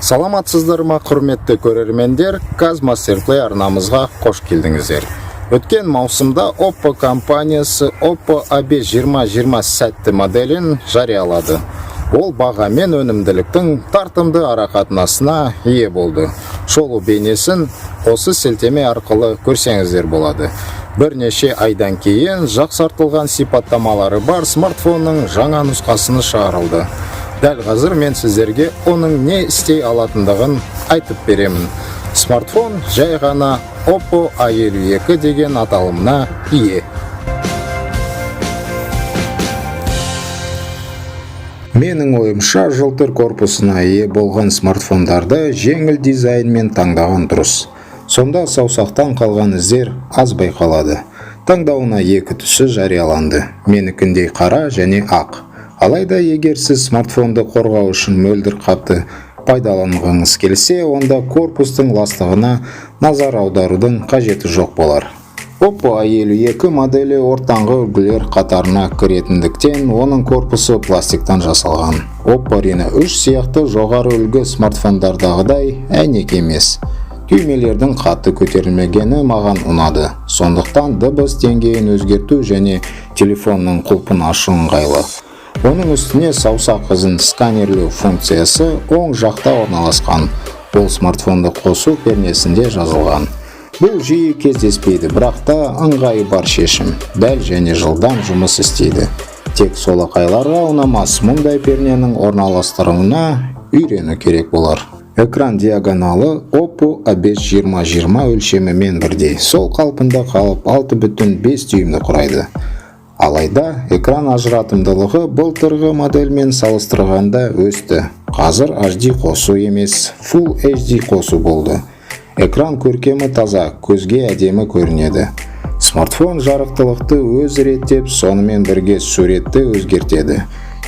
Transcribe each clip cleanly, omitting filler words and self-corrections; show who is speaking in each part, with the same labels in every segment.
Speaker 1: Саламатсыздар ма, құрметті көрермендер? Казмастерплей арнамызға қош келдіңіздер. Өткен маусымда Oppo компаниясы Oppo A5 2020 сәтті моделін жариялады. Ол баға мен өнімділіктің тартымды арақатынасына ие болды. Шолу бейнесін осы сілтеме арқылы көрсеңіздер болады. Бірнеше айдан кейін жақсартылған сипаттамалары бар смартфонның жаңа нұсқасыны шығарылды. Дәл қазір мен сіздерге оның не істей алатындығын айтып беремін. Смартфон жай ғана Oppo A52 деген аталымына ие. Менің ойымша, жылтыр корпусына ие болған смартфондарды жеңіл дизайнмен таңдаған дұрыс. Сонда саусақтан қалған іздер аз байқалады. Таңдауына екі түсі жарияланды. Менікіндей қара және ақ. Алайда егер сіз смартфонды қорғау үшін мөлдір қапты пайдаланғыңыз келсе, онда корпустың ластығына назар аударудың қажеті жоқ болар. Oppo A52 моделі ортаңғы үлгілер қатарына кіретіндіктен, оның корпусы пластиктан жасалған. Oppo Reno 3 сияқты жоғары үлгі смартфондардағыдай әйнек емес. Түймелердің қатты көтерілмегені маған ұнады. Сондықтан дыбыс деңгейін өзгерту және телефонның құлпын ашу ыңғайлы. Оның үстіне саусақ ізін сканерлеу функциясы оң жақта орналасқан. Ол смартфонды қосу пернесінде жазылған. Бұл жиі кездеспейді, бірақ та ыңғайы бар шешім. Дәл және жылдам жұмыс істейді. Тек солақайларға ұнамас мұндай перненің орналастыруына үйрену керек болар. Экран диагоналы Oppo A5 2020 өлшемімен бірдей. Сол қалпында қалып, 6,5 дюймді құрайды. Алайда экран ажыратымдылығы былтырғы модельмен салыстырғанда өсті. Қазір HD қосу емес, Full HD қосу болды. Экран көркемі таза, көзге әдемі көрінеді. Смартфон жарықтылықты өзі реттеп, сонымен бірге суретті өзгертеді.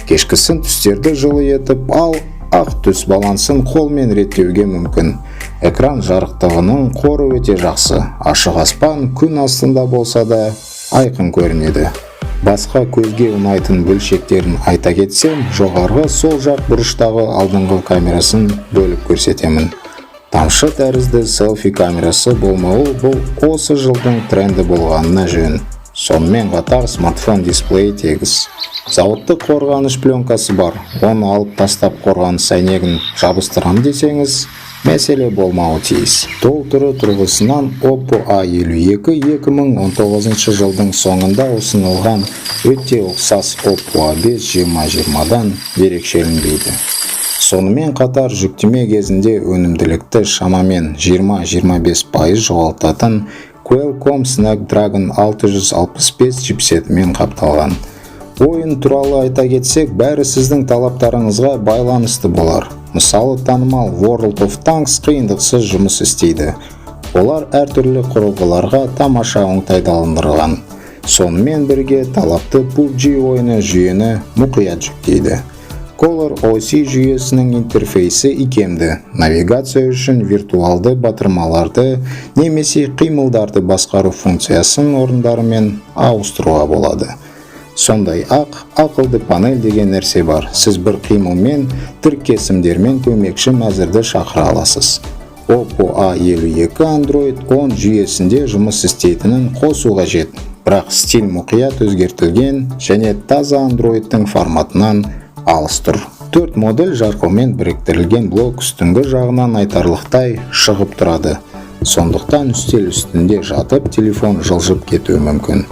Speaker 1: Кешкісін түстерді жылы етіп, ал ақ түс балансын қолмен реттеуге мүмкін. Экран жарықтығының қоры өте жақсы. Ашық аспан, күн астында болса да айқын көрінеді. Басқа көзге ұнайтын бөлшектерін айта кетсем, жоғарғы сол жақ бұрыштағы алдыңғы камерасын бөліп көрсетемін. Тамшы тәрізді селфи камерасы болмауы бұл осы жылдың тренді болғанына жөн. Сонымен қатар смартфон дисплейі тегіс. Зауыттық қорғаныш пленкасы бар. Оны алып тастап, қорғаныс әйнегін жабыстырам десеңіз, мәселе болмауы тиіс. Тол түрі тұрғысынан Oppo A52 2019 жылдың соңында ұсынылған өте ұқсас Oppo A5 2020-дан ерекшеленбейді. Сонымен қатар жүктеме кезінде өнімділікті шамамен 20-25% жоғалтатын Qualcomm Snapdragon 665 чипсетімен қапталған. Ойын туралы айта кетсек, бәрі сіздің талаптарыңызға байланысты болар. Мысалы, танымал World of Tanks қиындықсыз жұмыс істейді. Олар әртүрлі құрылғыларға тамаша оңтайландырылған. Сонымен бірге талапты PUBG ойыны жүйені мұқият жүктейді. Color OS жүйесінің интерфейсі икемді. Навигация үшін виртуалды батырмаларды немесе қимылдарды басқару функциясын орындарымен ауыстыруға болады. Сондай-ақ ақылды панель деген нәрсе бар. Сіз бір қимылмен, тіркесімдермен көмекші мәзірді шақыра аласыз. Oppo A52 Android 10 жүйесінде жұмыс істейтінін қосу қажет. Бірақ стиль мұқият өзгертілген және таза Androidтың форматынан алыс тұр. Төрт модель жарқылмен біріктірілген блок үстіңгі жағынан айтарлықтай шығып тұрады. Сондықтан үстел үстінде жатып телефон жылжып кетуі мүмкін.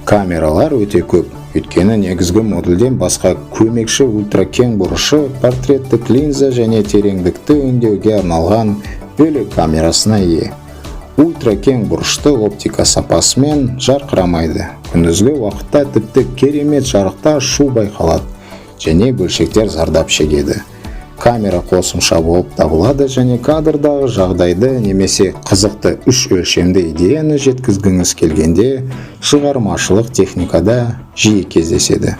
Speaker 1: Камералар өте көп. Өйткені негізгі модульден басқа көмекші ультракең бұрышы, портреттік линза және тереңдікті өңдеуге арналған бөлек камерасына ие. Ультракең бұрышты оптика сапасымен жарқырамайды. Күндізгі уақытта тіпті керемет жарықта шу байқалады және бөлшектер зардап шегеді. Камера қосымша болып табылады және кадрдағы жағдайды немесе қызықты үш өлшемді идеяны жеткізгіңіз келгенде шығармашылық техникада жиі кездеседі.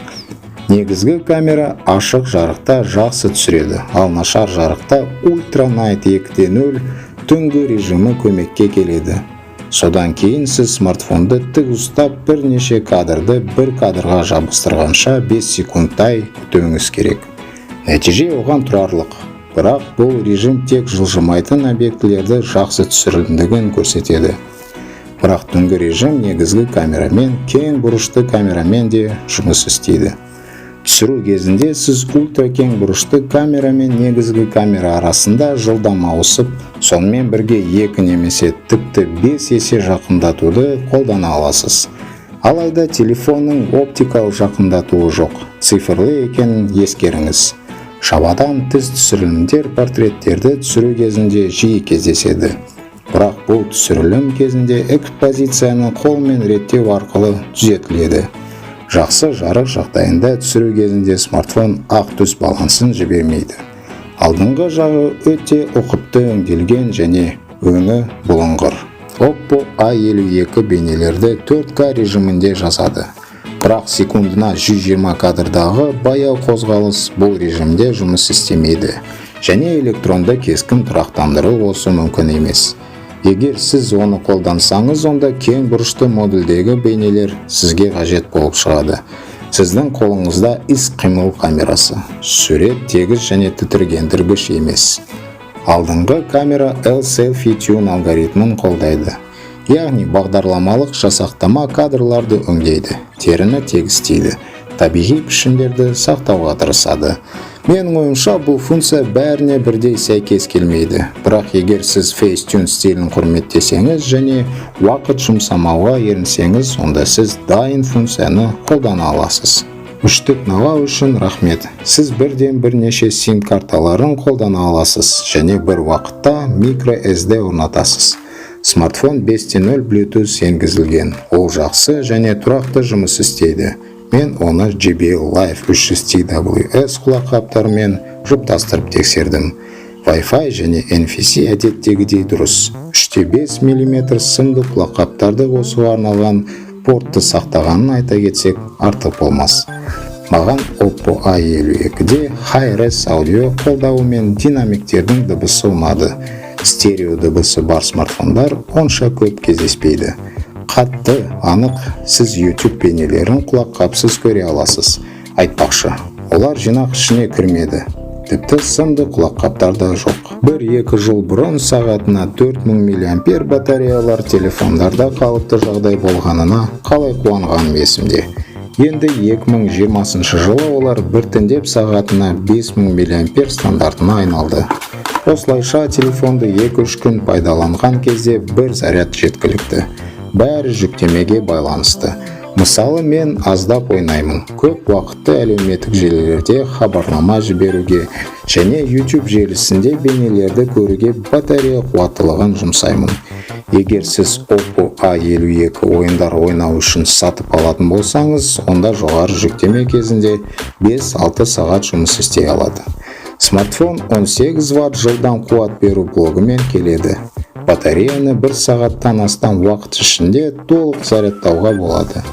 Speaker 1: Негізгі камера ашық жарықта жақсы түсіреді, ал нашар жарықта Ultra Night 2.0 түнгі режимі көмекке келеді. Содан кейін сіз смартфонды тік ұстап, бірнеше кадрды бір кадрға жабыстырғанша 5 секундтай күтуіңіз керек. Нәтиже оған тұрарлық. Бірақ бұл режим тек жылжымайтын объектілерді жақсы түсірілімдігін көрсетеді. Бірақ түнгі режим негізгі камерамен, кең бұрышты камерамен де жұмыс істейді. Түсіру кезінде сіз ультра кең бұрышты камера мен негізгі камера арасында жылдам ауысып, сонымен бірге екі немесе тіпті 5 есе жақындатуды қолдана аласыз. Алайда телефонның оптикалық жақындатуы жоқ, цифрлы екенін ескеріңіз. Шамадан тыс түсірілімдер портреттерді түсіру кезінде жиі кездеседі. Бірақ бұл түсірілім кезінде экспозицияны қолмен реттеу арқылы түзетіледі. Жақсы жарық жағдайында түсіру кезінде смартфон ақ түс балансын жібермейді. Алдыңғы жағы өте ұқыпты өңделген және өңі бұлыңғыр. Oppo A52 бейнелерді 4К режимінде жазады. Бірақ секундына 120 кадрдағы баяу қозғалыс бұл режимде жұмыс істемейді және электронды кескін тұрақтандыру қосу мүмкін емес. Егер сіз оны қолдансаңыз, онда кең бұрышты модульдегі бейнелер сізге қажет болып шығады. Сіздің қолыңызда іс-қимыл камерасы. Сурет тегіс және тітіргендіргіш емес. Алдыңғы камера L-Selfie Tune алгоритмін қолдайды. Яғни бағдарламалық жасақтама кадрларды өңдейді, теріні тегістейді, табиғи пішіндерді сақтауға тырысады. Менің ойымша, бұл функция бәріне бірдей сәйкес келмейді. Бірақ егер сіз Facetune стилін құрметтесеңіз және уақыт жұмсамауға ерінсеңіз, онда сіз дайын функцияны қолдана аласыз. Үштік Nova үшін рахмет. Сіз бірден бірнеше SIM карталарын қолдана аласыз және бір уақытта microSD орнатасыз. Смартфон 5.0 Bluetooth енгізілген. Ол жақсы және тұрақты жұмыс істейді. Мен оны JBL Live 300 TWS құлаққаптарымен жұптастырып тексердім. Wi-Fi және NFC әдеттегідей дұрыс. 3,5 мм сымды құлаққаптарды қосуға арналған портты сақтағанын айта кетсек, артық болмас. Маған Oppo A52-де Hi-Res аудио қолдауы мен динамиктердің дыбысы ұнады. Стерео дыбысы бар смартфондар онша көп кездеспейді. Қатты, анық, сіз YouTube бейнелерін құлаққапсыз көре аласыз. Айтпақшы, олар жинақ ішіне кірмеді. Тіпті сымды құлаққаптар да жоқ. 1-2 жыл бұрын сағатына 4000 мА батареялар телефондарда қалыпты жағдай болғанына қалай қуанғаным есімде. Енді 2020 жылы олар біртіндеп сағатына 5000 мА стандартына айналды. Осылайша, телефонды 2-3 күн пайдаланған кезде бір заряд жеткілікті. Бәрі жүктемеге байланысты. Мысалы, мен аздап ойнаймын. Көп уақытты әлеуметтік желілерде хабарлама жіберуге және YouTube желісінде бейнелерді көруге батарея қуаттылығын жұмсаймын. Егер сіз Oppo A52 ойындар ойнау үшін сатып алатын болсаңыз, онда жоғары жүктеме кезінде 5-6 сағат жұмыс істей алады. Смартфон 18 ватт жылдам қуат беру блогымен келеді. Батареяны бір сағаттан астам уақыт ішінде толық зарядтауға болады.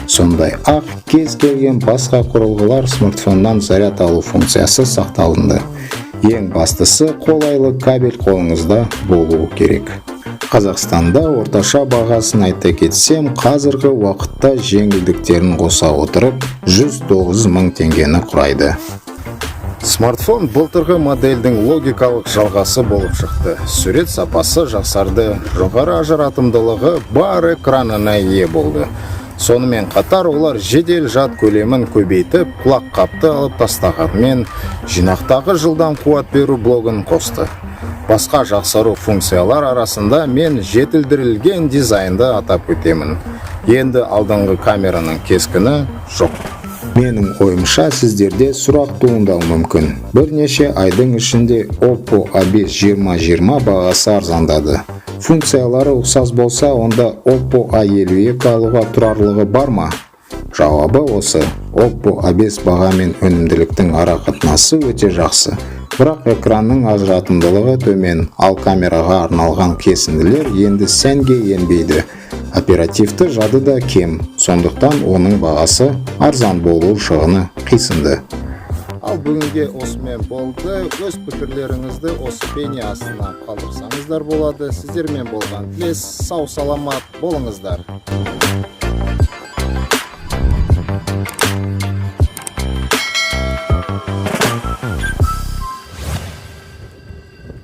Speaker 1: Сондай ақ кез келген басқа құрылғылар смартфоннан заряд алу функциясы сақталынды. Ең бастысы, қолайлы кабель қолыңызда болуы керек. Қазақстанда орташа бағасын айта кетсем, қазіргі уақытта жеңілдіктерін қоса отырып 109 мың теңгені құрайды. Смартфон былтырғы модельдің логикалық жалғасы болып шықты. Сурет сапасы жақсарды, жоғары ажыратымдылығы бар экранына ие болды. Сонымен қатар олар жедел жад көлемін көбейтіп, құлаққапты алып тастағанымен, жинақтағы жылдам қуат беру блогын қосты. Басқа жақсару функциялар арасында мен жетілдірілген дизайнды атап өтемін. Енді алдыңғы камераның кескіні жоқ. Менің ойымша, сіздерде сұрақ туындауы мүмкін. Бірнеше айдың ішінде Oppo A5 2020 бағасы арзандады. Функциялары ұқсас болса, онда Oppo A52 алуға тұрарлығы бар ма? Жауабы осы. Oppo A5 баға мен өнімділіктің ара қатынасы өте жақсы. Бірақ экранның ажыратымдылығы төмен, ал камераға арналған кесінділер енді сәнге енбейді. Оперативті жады да кем, сондықтан оның бағасы арзан болу шығыны қисынды. Ал бүгінге осымен болды. Өз пікірлеріңізді осы бейне астына қалдырсаңыздар болады. Сіздермен болған Тілес, сау саламат болыңыздар.